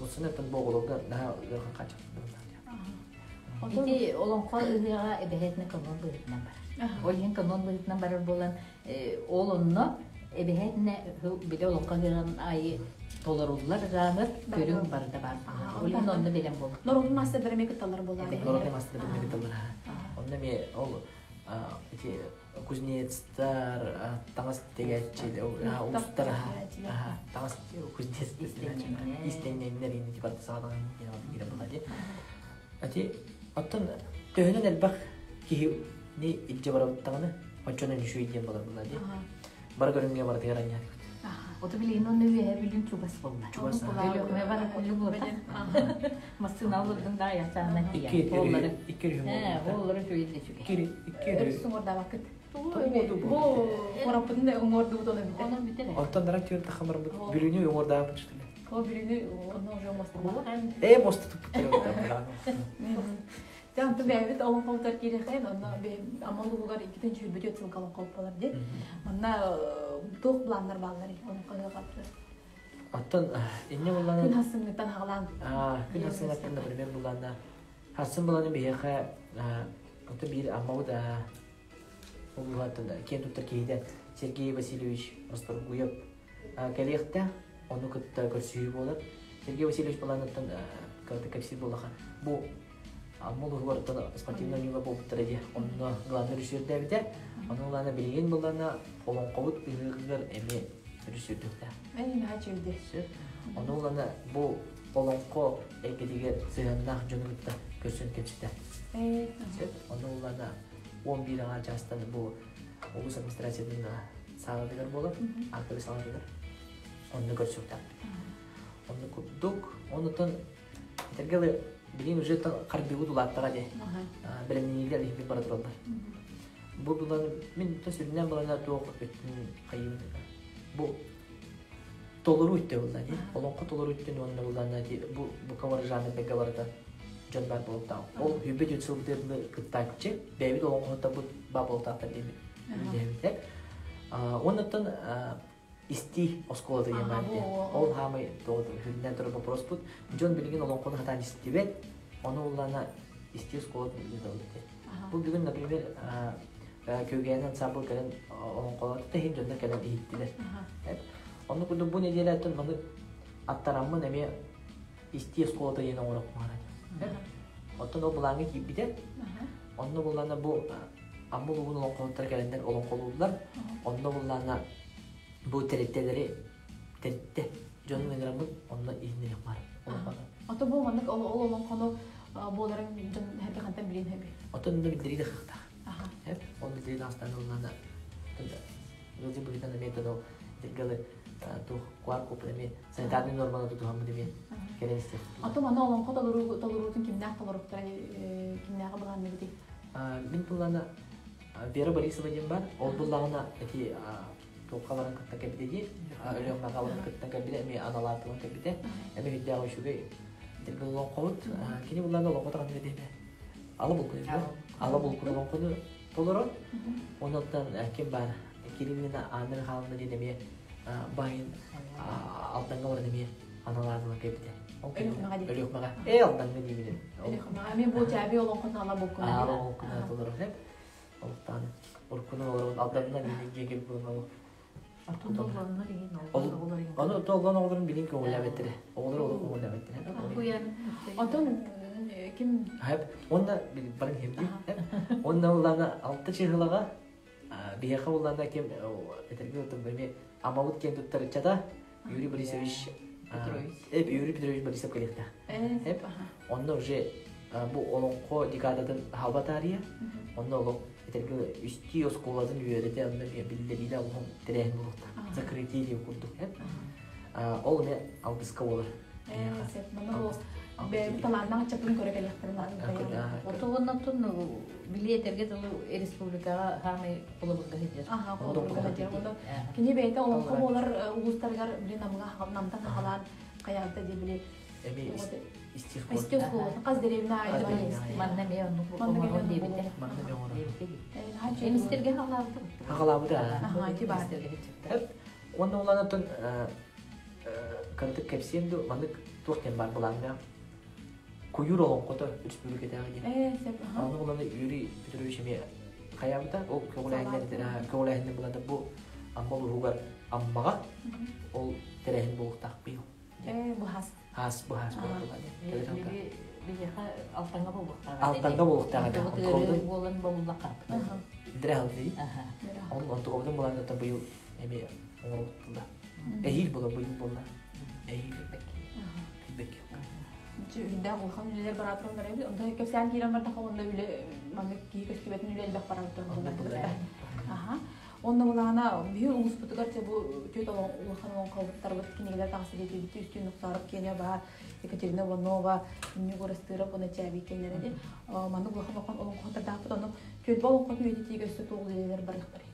осунаттан бу оҕолорго наһаа ыарахан хааччах Ити олоҥхо ыһыаҕа эбэһээтинэ канон быһыытынан барар. Ол иһин канон быһыытынан барар буолан, ол онно эбэһээтинэ били олоҥхо ыһыаҕын аайы толоруллар жанр көрүҥ барыта баар буолар. Ол иһин онно бэлэм буолар. Норуотун маастардара эмиэ кытталлар буолар. Норуотун маастардара эмиэ кытталлар. Онно эмиэ ол ити кузнецтар, таҥас тигээччи, уустар, таҥас кузнец истэнньэҥнэр ини барыта саҕалаан киирэн буолла дии. Ати оттон төһөнөн элбэх киһини илдьэ барабыттаҕына, оччонон үчүгэй диэн буолар буолла дии. Бары көрүҥҥэ барытыгар анньаатыбыт. Ото билигин онно үөһэ бүлүүн чугас буолла. Чугас. Өлүөхүмэ барар курдук буолла. Массыына олордун да аясаанан тиийэн. Икки өрүһүм буолла. Оллары үчүгэй да үчүгэй. Икки өрү. Өрүс уҥуордаабаккыт. Бу куораппытын да уҥуордубут ону бүтэр. Онон бүтэр. Оттон дарак түөрт тахамарбыт Бүлүүнү уҥуордаабыт что ли? О Бүлүүнү онно уже мосту. Ээ мосту туппуттар. Дьэ онтон бэйэбит олоҥхобутар киириэххэйин, онно Амма улууһугар иккитин сүүрбүтүөт сылга олоҥхо буолар дии. Манна туох планнар баалларый олоҥхо ыһыаҕар? Оттон инньэ буллаана Күн хассыҥҥыттан хаҕалаан. Күн хассыҥҥыттан, например, буллаана. Хассын буланы биһиэхэ ото биир Аммабыт улууһаттан киэн туттар киһитэ Сергей Васильевич Расторгуев кэлиэхтээх, ону кытта көрсүһүү буолар. Сергей Васильевич баланыттан кырата кэпсиир буоллаха, бу Амма улууһугар спортивный оонньууга буолбуттара дии, онно главный режиссердээбитэ. Ону улаана билигин буллана олоҥхобут ыһыаҕыгар эмиэ режиссердүөхтээх. Мен наһаа үчүгэй. Ону улаана бу олоҥхо эйгэтигэр сыһыаннаах дьону кытта көрсөн кэпсэтэр. Сөп. Ону улаана 11 аҥаар чаастан бу улуус администрациятын саалатыгар буолар, актовый саалатыгар. Онно көрсүөхтээхпит. Онно курдук, онутан этэргэ билигин уже хардыыбыт улааттаҕа дии. Бэлэмнэниилэр иһин бара тураллар. Бу булан мин сүрүннээн булана туох өттүн хайыыбын бу толору үттэ булла дии. Олоҥхо толору үттүн уонна буллана дии бу бука жанрдарга барыта дьон бар буолуохтаах. Ол үбүт үт сылбытыгар кыттааччы бэйэбит олоҥхоһуттарбыт баа буолуохтаахтар диэммит үлэлээбитэ. Оннуттан истии оскуолата диэн баар диэн. Ол хаамай хүннэн турар вопроспут. Дьон билигин олоҥхону хатаан истибэт. Ону уллана истии оскуолатын ыытабыт. Бу бүгүн, например, Көгээн ансамбл кэлэн олоҥхолоото да иһин дьоннор кэлэн иһиттилэр. Онну курдук бу нэдиэлэттэн маны аттараммын эмиэ истии оскуолата диэн оҥорохпун Оттон ол былааҥҥа киирбитэ. Онно буллаана бу Амма улууһун олоҥхоһуттара кэлэннэр олоҥхолууллар. Онно буллаана бу тэрилтэлэри тэрилтэ дьонун ыҥыраммыт онно иһиннэриэх баар олоҥхону. Ото бу маннык ол олоҥхону буоларын дьон эргэ хантан билиэн сөбүй? Оттон онно биллэрии да кыахтаах. Ол биллэрии даҕастан ыллаана ыалдьы быһыытынан эмиэ ол диргалы туох куар куоппут эмиэ санитарный норманы тутуһаммыт эмиэ кэлэн истэр. Ото манна олоҥхо толоруутун кимнээх толоруктара кимнээҕи былаанныгытый? Мин буллаана Вера Борисова диэн бар. Ол буллаҕына эти туоххаларын кытта кэлбитэ дии. Өлөөхмэҕаларын кытта кэлбитэ, эмиэ аналаатылан кэлбитэ. Эмиэ үрдээх үчүгэй диргэл олоҥхобут. Кини буллаана олоҥхото ханнык диэбэ? Ала булкун Ала булкун олоҥхону толорор. Онуттан ким бар? Кириллина Анна Михайловна диэн эмиэ баайын Алдаҥҥа баран эмиэ аналаатылан кэлбитэ. Өлүөхмэҕэ. Ээ, Алдаҥҥа диибин. Өлүөхмэҕэ. Эмиэ бу чээби олоҥхотун ала булкун. Ала булкун толорор. Олохтоон уруккуну олорон Алданынан иһин дьиэ буолан Ону толлон оҕолорун билин көҥүлээбэттэрэ. Оҕолор олох көҥүлээбэттэрэ. Онтон ким Онна барын хемди. Онна улана алта чыһылаҕа биһиэхэ улана ким этэргэ отон эми амабыт киэн туттар ыччата Юрий Борисович Петрович. Юрий Петрович Борисов кэлиэхтээх. Эп онно уже бу олоҥхо декадатын хаалба таарыйа. Онно олох этэргэ үстүү оскуолатын үөрэтэ онно биллэриилэ улахан тэрээһин буолуохтаах. Закрытие диэн курдук. Ол эмэ алгыска буолар. Сөп. Манна ол бэйэбит талааннаах ыччатын көрө кэлиэхтэрин Отуоннан били этэргэ дылы республикаҕа хаамай холобурга сылдьар. Аха, холобурга сылдьар. Кини бэйэтэ олоҥхо буолар улуустарыгар били намга намтан хаалаан хайаабыта дии били Эми исти оскуолатын хас дэриэбинэ аайы Манна эмиэ оннук оҥорон диэбитэ. Манна эмиэ оҥорон. Эмистерге хаалаабыта. Хаалаабыта. Аха, ити баар. Уонна улаанаттан кырдык кэпсиэм ду маннык туох диэн бар былааҥҥа куйуур олоҥхото республикатааҕы диэн. Ону буланы Юрий Петрович эмиэ хайаабыта ол көҕүлээһиннэр буланда бу Амма улууһугар Аммаҕа ол тэрээһин буолуохтаах быйыл. Быһаас. Хаас быһаас буолуохтаах. Биһиэхэ Алтаҥҥа буолуохтаах. Алтаҥҥа буолуохтаах. Буолан бобуллахха. Дрэхалды. Ол онтугабытын булан быйыл эмиэ оҥоруттулар. Эһиил була быйыл буолла. Эһиил бэк. Үрдээх улахан үлэлэр бараа тураллар эбит. Онто кэпсээн киирэн бардаха уонна үлэ маннык киһи көстүбэтин үлэ элбэх барар тураллар. Аха. Онно булаана биһи улууспутугар те бу түөт улахан олоҥхобуттарбыт кинигэлэр таҕыста диэтибит Үстүүн Нухсаров киэнэ баар Екатерина Иванова, Ньуг Урастыров уонна Чээбий киэннэрэ ди. Маннык улахан улахан олоҥхоттардаахпыт. Ону түөлбэ олоҥхотун үйэтитиигэ өссө туох үлэлэр барыахтарый?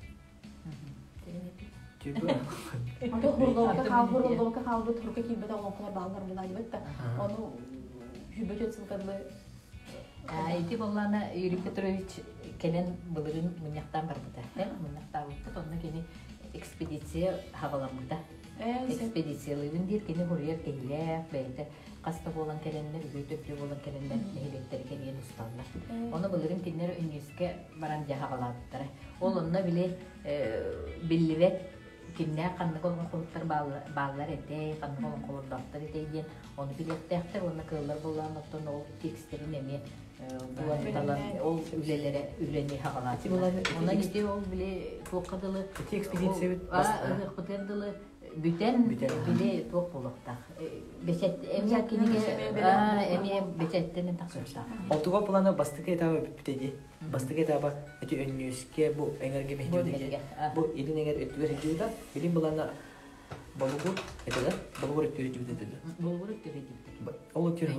Аты хуруллубакка хаалбыт хурка киирбэтэх олоҥхолор бааллар булаайбыт да. Ону хүбөтөт сылгадылы Ити буоллаана Юрий Петрович кэлэн былырыын мунньахтаан барбыта. Мунньахтаабыппыт, онно кини экспедиция хаҕаламмыта. Экспедициялыыбын диир кини хуруйар киһилээх бэйэтэ. Хас да буолан кэлэннэр, үгүө-төбдүө буолан кэлэннэр нэһилиэктэри кэрийэн усталлар. Ону былырыын кинилэр Өнньүөскэ баран дьэ аҕалаабыттара. Ол онно били биллибэт кимнээх ханнык олоҥхоһуттар бааллар этэй, ханнык олоҥхолордоохтор этэй диэн ону билиэхтээхтэр уонна кыаллар буоллаҕына оттон ол текстэрин эмиэ булан талан ол үлэлэрэ үлэни хаҕалаатылар. Онон ити ол били туохха дылы Ити экспедициябыт ыһыахпытыгар дылы бүтэн били туох буолуохтаах. Бэчэт эмиэ кинигэ эмиэ бэчэттэнэн тахсыахтаах. Олтуга плана бастакы этаба бүппүтэ дии. Бастакы этаба ити Өнньүөскэ бу эҥэргэ миһдиүтэги бу илин эҥэр өттүгэр сылдьыбыта. Билин былаана Болугур этэ да? Болугур өттүгэр сылдьыбыта этэ да? Болугур өттүгэр сылдьыбыта. Ол өттүгэр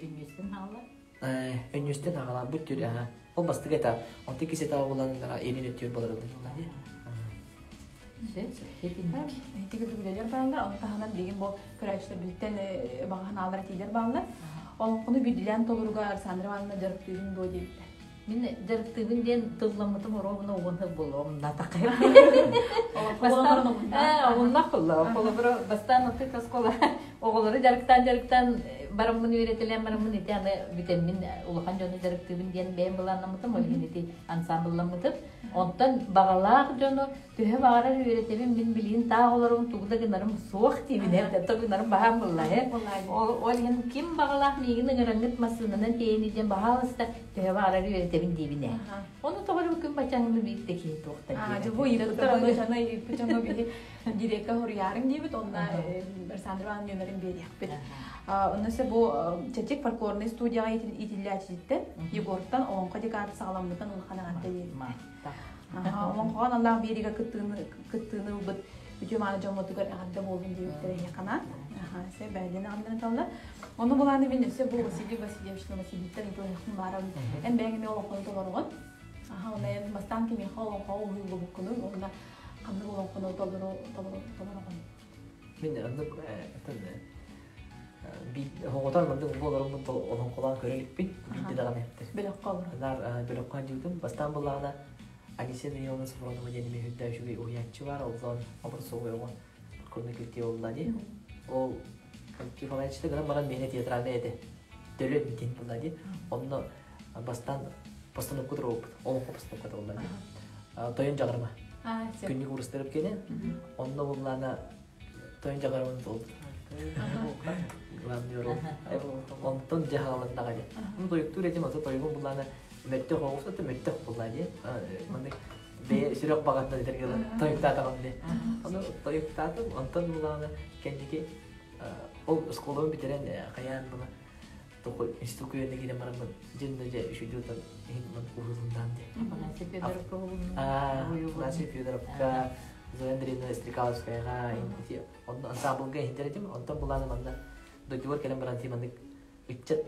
Өнньүөстэн хаалла. Өнньүөстэн хаалла бу өттүгэр аха. Ол бастакы этап. Онтон иккис этап буланнара илин өттүгэр болар дии. Ити үлэлэр бааллар, ону таһынан билигин бу көрөөччүлэр бүттэн баҕа санаалар этиилэр бааллар. Олоҥхону биирдиилээн толоруга Александра Ивановна дьарыктыыбын дуо диэбиттэр. Мин дьарыктыыбын диэн тылламмытым оруобуна уон сыл буолла умнатахайым. Бастаан умнах буолла. Холобура бастаан ытык оскуола оҕолору дьарыктаан-дьарыктаан бараммын үөрэтэлээн бараммын ити аны бүтэммин улахан дьону дьарыктыыбын диэн бэйэм былааннаммытым, ол иһин ити ансамблламмытым. Онтон баҕалаах дьону төһө баҕарар үөрэтэбин, мин билигин таах олорум, тугу да гынарым суох диибин, тугу гынарым баһаам буолла ээ. Ол иһин ким баҕалаах миигин ыҥыраҥҥыт массыынанан тиэйин диэн баһаалыста төһө баҕарар үөрэтэбин диибин ээ. Ону тоҕо эрэ күн бачаҥны биир да киһи туохтан диэбэт. Бу ыйыттар ону дьоно ыйыппыт дьоҥҥо биһи директор хоруйаарыҥ диэбит, онно Александр Ивановна нүөмэрин биэриэхпит. Онно се бу Чэчик фольклорнай студияҕа иитиллээччититтэн Егортан олоҥхо декада саҕаламмытын улахан эҕэрдэ диэбиттэр. Олоҥхоҕо аналлаах биэриигэ кыттыыны ылбыт үтүө мааны дьоммутугар эҕэрдэ буоллун диэбиттэр эһиэхэ Се бэйдэн эҕэрдэнэ таллар. Ону булааны мин өссө бу Василий Васильевич Васильевтан ытылыахпын баарабын. Эн бэйэҥ эмиэ олоҥхону толороҕун. Аха, онно эн бастаан кимиэхэ олоҥхоҕо уһуйуллубуккунуй уонна ханнык олоҥхону толороҕун? Мин оннук оҕотон маннык буоларыммын олоҥхолоон көрө иликпин биирдэ даҕаны эптэр. Бөлөххө олорон. Наар бөлөххө дьиутум. Бастаан буллаҕына Анисия Даниловна Софронова диэн эмиэ үрдээх үчүгэй уһуйааччы баар. Олзон образцовый оҕо курдук кэлтиэ буолла дии. Ол коллектив салайааччыта гынан баран миэнэ театральнай этэ. Төлөн диэн буолла дии. Онно бастаан постановка туруорбут. Олоҥхо постановката буолла дии. Тойон дьаҕарыма. Күннүк урустарып кэлэн, онно буллаана тойон дьаҕарымын толбут. Главный роль. Онтон дьаһаланнаҕа дии. Ну тойуктуур этим, ото тойугум буллаана мөттөх оҕус ото мөттөх буллаа дии. Маннык бэйэ сүрэх баҕатынан этэргэ тойуктаатаҕым дии. Ону тойуктаатым, онтон буллаана кэнники ол оскуолабын бүтэрэн хайаан була институт күөнэ киирэн бараммын дьиннэ дьэ үчүгэй иһин уһулуннаан дии. Афанасий Федоровка Афанасий Федоровка, Зоя Андреевна Стрекаловскаяҕа онно ансамблга иһинтэр этим. Онтон булааны манна дойдубар кэлэн баран маннык ыччат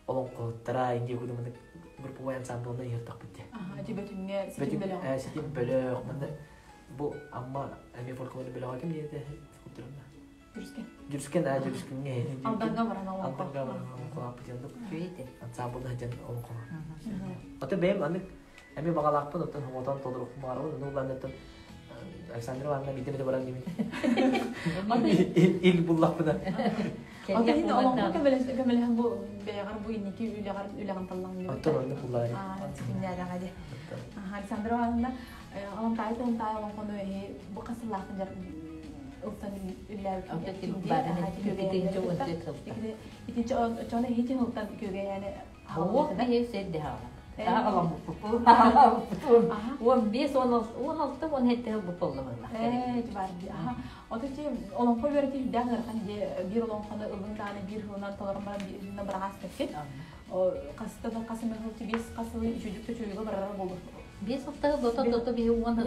олоҥхоһуттара индия курдук маннык групповой ансамблына иһэртэхпит дии. Ити бөтүҥҥэ ситим бөлөх. Ситим бөлөх. Манна бу Амма эмиэ фольклорный бөлөҕө ким диэтэ? Дьүрүскэн. Дьүрүскэн, аа Дьүрүскүҥҥэ Алданга баран олоҥхо. Алданга баран олоҥхолоохпут диэн ансамблга сылдьан олоҥхо. Ото бэйэм анык эмиэ баҕалаахпын оттон хомотон толоруохпун баҕарабын. Ону улааннаттан Александра Ивановна биирдэ эмэ баран диибин. Ил буллахпына. Ото иһин олоҥхо көмөлөһөн бу бэйэҕэр бу инники үлэҕэр үлэҕин таллаҥ Оттон оннук буллаҕа. Ситимнээрэҕэ дии. Александра Ивановна Олонтаай Тулунтаай олоҥхону эһи бу хас сыллаахтан ылсан үллээбит Итинчэ эһити сылтан күөгэйээни Оох биһи сэрдэһаҕа. 15, 16, 17 жыл буолла. Ээ, бар ди. Аха. Ото чи олоҥхо үөрэтии үрдээх ыарахан дии биир олоҥхону ылын дааны биир сылынан толорон баран биир сылынан быраҕаас бэккит. Хаста да хас эмэ сыл биэс хас сылы үчүгдүк төчүгүгэ барара буолуо. Биэс сылтаһы дото дото биһи уон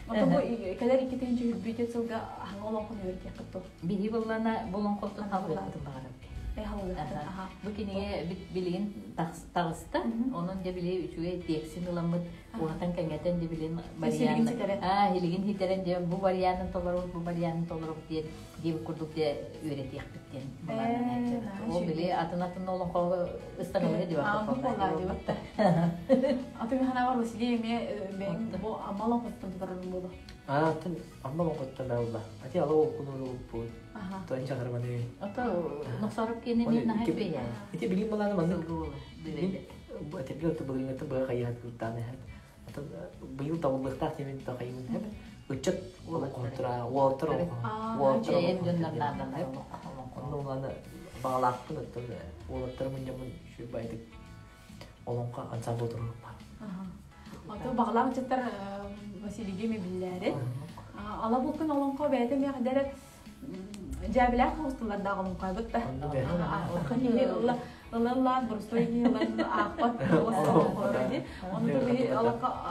Ото бу кэлэр 2023 сылга аһаҥа олоҥхону үөрэтиэххит дуо? Биһи буллана бу олоҥхоттон халыахпытын баҕарабыт. Бу кинигэ билигин таҕыста. Онон дьэ били үчүгэй тиэксин ыламмыт. Уһатан кэҥэтэн ди билин вариант. Аа, илигин хитерен диэн бу вариантын толорубут, бу вариантын толорубут диэн диэн курдук де үөрэтиэхпит диэн былааннан Ол били атын-атын олоҥхо ыстаналары диэн диэбэттэр. Атын ханавар Василий эмиэ бэйэҥ бу Амма олоҥхоттон тутарар буолу. Аа, атын Амма олоҥхоттон баалла. Ати ала олкунууру бу. Тоон чаҕарманы. Ото нохсоруп киэнэ мен наһай бэйэ. Ити билим балааны маннык бу этэргэ оту былырыыҥҥыттан быһа хайыһат кылтаан иһэр. Атын быйыл табыллыахтаах диэмин да хайымын хэп. Ыччат олоҥхоһуттара, уолаттар уолаттар Онно улааны баҕалаахпын оттон уолаттар мунньаммын үчүгэй байдык олоҥхо ансамбл туруоруппар. Ото баҕалаах ыччаттар Василийге эми биллээри. Ала булкун олоҥхо бэйэтэ миэхэ дьээбилээх соҕустулардаах олоҥхойбут да. Ылыллаан боростуой киһи ылан аахпат олоҥхолоро Ону тугу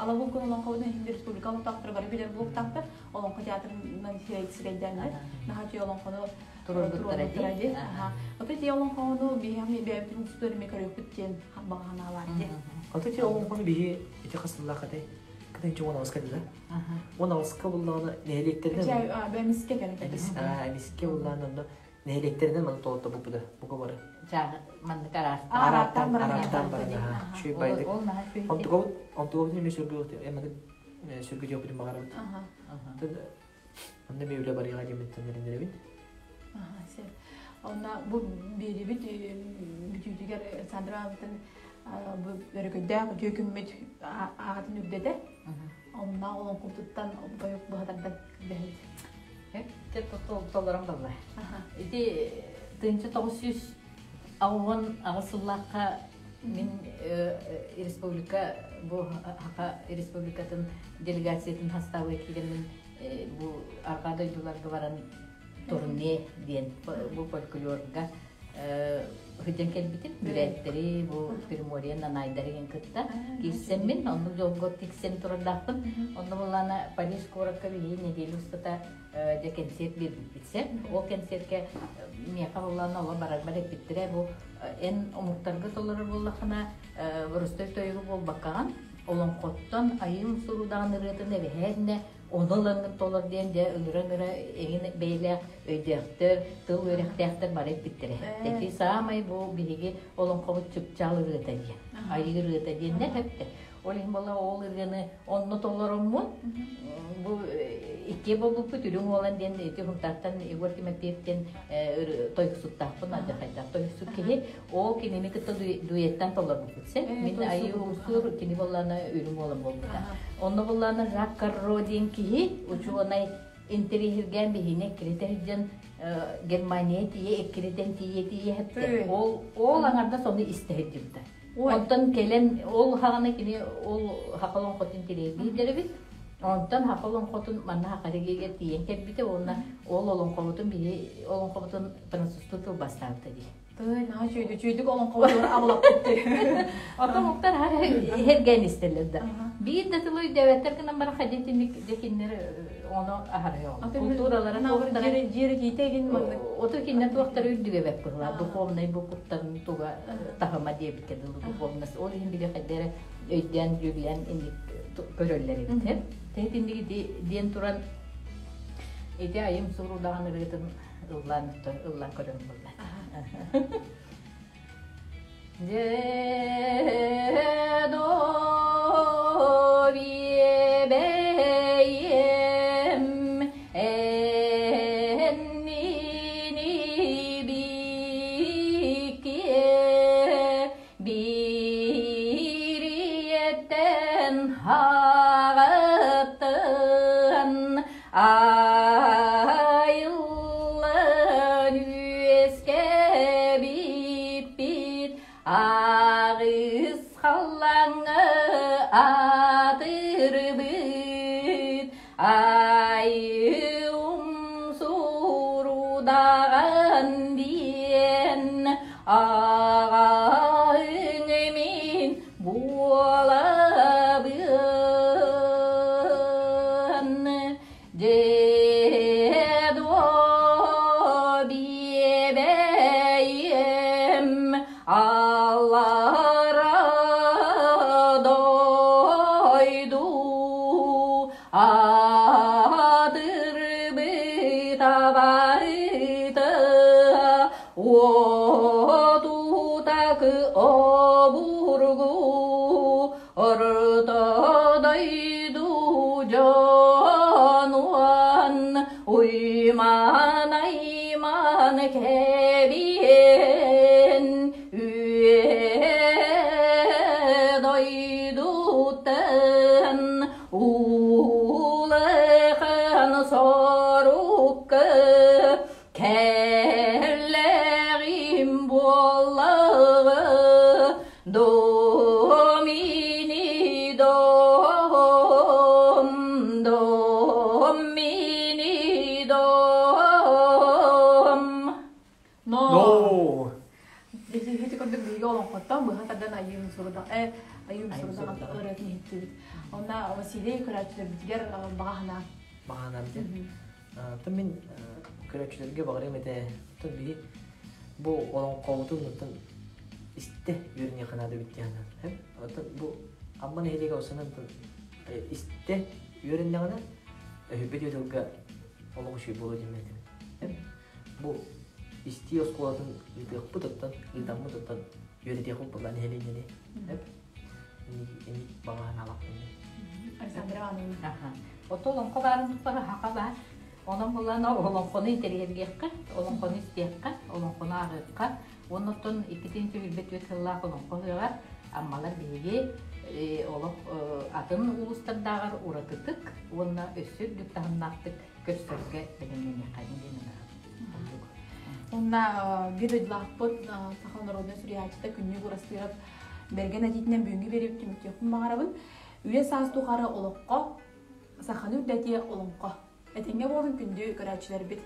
ала булкун олоҥхобутун иһин республика олохтоохторо бары билэр буолуохтаахтар. Олоҥхо театрынан сирэйдээннэр наһаа үчүгэй олоҥхону туруорбуттара дии. Ото ити олоҥхону биһиэхэ бэйэбитин устуор эмиэ көрүөхпүт диэн баҕа санаалаах дии. Ото ити олоҥхону биһи ити хас сыллаах этэй? Кытын 18-ка дила. 18-ка буллаҕына нэһилиэктэринэн Эмискэ кэлэн эмискэ буллаҕына онно нэһилиэктэринэн маны толотто буппута бука бары. Маннык араастаан арааттаан баран үчүгэй байдык. Онтугабыт онтугабыт эмиэ сүргү эмманы сүргүтүөхпүтүн баҕарабыт. Онно эмиэ үлэ барыаҕа диэммиттэн эрэнэбин. Онно бу биэрибит бүтүүтүгэр Александра Ивановтан бу өрөкөйдөөх үтүө күммүт аатын үрдэтэ. Онно олоҥхобутуттан тойук быһатардан дэһэбит. Толорон балла. Ити 1988 сыллаахха мин республика бу Хаха республикатын делегациятын хастаабы киирэммин бу арҕаа дойдуларга баран турне диэн бу фольклорга сылдьан кэлбитим. Бүрээттэри, бу Приморье нанайдары кытта киирсэммин, оннук дьолго тиксэн турардаахпын. Онно буллаана Париж куоракка биһиги неделя устата дьэ кэнсиэрт биэрбиппит. Ол кэнсиэркэ миэхэ буллаана олор барарбар эппиттэрэ бу эн омуктарга толорор буоллаххына боростой тойугу буолбаккаҕын олоҥхоттон айым сурудаҕын ырыатын эбэһээннэ Ону ылаҥҥын толор диэн дьэ ыҥыра-ыҥыра эҥин бэйэлээх өйдөөхтөр, тыл үөрэхтээхтэр бары эппиттэрэ. Ити саамай бу биһиги олоҥхобут чыпчаал ырыата диэн, айыы ырыата диэннэр эптэ. Ол иһин буолла ол ырыаны онно толороммун бу иккиэ буолбуппут үрүҥ уолан диэн ити Хунтааттан Егор Тимофеев диэн тойуксуттаахпын алдьархайдаах тойуксут киһи ол кинини кытта дуэттан толорбуппут сен мин айыы умсуур кини буоллаана үрүҥ уолан буолбута онно буоллаана Жак Карро диэн киһи учуонай интэриэһиргээн биһиини эккирэтэ сылдьан Германия тиийэ эккирэтэн тиийэ тиийэ хэптэ ол ол аҥардас ону истэ сылдьыбыта онтон кэлэн ол хаҕана кини ол хахалон хотун тириэрдииллэр эбит онтон хаха олоҥхотун манна хахаригигэ тиийэн кэлбитэ уонна ол олоҥхобутун биһи олоҥхобутун французтуу тылбаастаабыта дии Тыый, наһаа үчүгэй, үчүгэйдик олоҥхобутугар абылаппыт дии. Оттон уктар иһэргээн истэллэр да. Биир да тылы өйдөөбөттөр гынан баран хадьа итинник дьэ кинилэр ону аһарыйа культуралара туохтара дьиэрэтиитэ игин маннык ото кинилэр туохтара үрдүгэ бэт быһылаа духовнай бу куттарын туга таһыма диэбиккэ дылы духовность ол иһин били хайда эрэ өйдөөн дьүүллээн инник көрөллөр эбит Тэтинник диэн туран ити айым сурудаҕын ырыатын ыллаан ыллаан көрөн булла Дедовиебэйем эннини бикке бириеттен хаҕыттан айыллан үөскэбиппит аҕыс халлаҥҥа атырбыт айым сурудаҕан диэн аҕаһыҥ мин буолабын Дедо биэбэйэм аллара дойдуга кэбиһэн үөһэ дойдуттан улахан сорукка кэллэҕим буоллаҕа Домини дом, домини дом. Но. Но. Ити курдук биһиги олоҥхоттон быһа тардан айыым сурудах э айыым сурудах ырыатын иһиттибит. Онно Василий көрөөччүлэрбитигэр баҕа санаа. Баҕа санаам диэн. Оттон мин көрөөччүлэргэ баҕарыам этэ. Оттон биһи бу олоҥхобутун оттон истэ үөрэниэххэ наада эбит диэн. Оттон бу Амма нэһилиэгэ осанан истэ үөрэннэҕинэ өһүрбэт тылга олох үчүгэй буолуо диэн этим. Бу истии оскуолатын ыытыахпыт оттон ыытаммыт оттон үөрэтиэхпит буолла нэһилиэнньэни. Инник баҕа санаалаахпын. Александра Ивановна. Ото олоҥхо баарын тухары хаха баар. Онон булан олоҥхону интэриэһиргиэххэ, олоҥхону истиэххэ, олоҥхону ааҕыахха. Уонна оттон иккитин түһүлбэт үөт сыллаах олоҥхо ыһыаҕар Аммалар биһиги олох атын улуустардааҕар уратытык уонна өссө үрдүк таһымнаахтык көрсөргө бэлэмнэниэххэ диэн ыҥырабын. Уонна биир дойдулаахпыт саха народнай суруйааччыта Күннүк Урастыырап бэргэн этиитинэн бүгүҥҥү биэриибит түмүктүөхпүн баҕарабын. Үйэ саас тухары олоххо саханы үрдэтиэ олоҥхо. Этэҥҥэ буолун күндү көрөөччүлэрбит.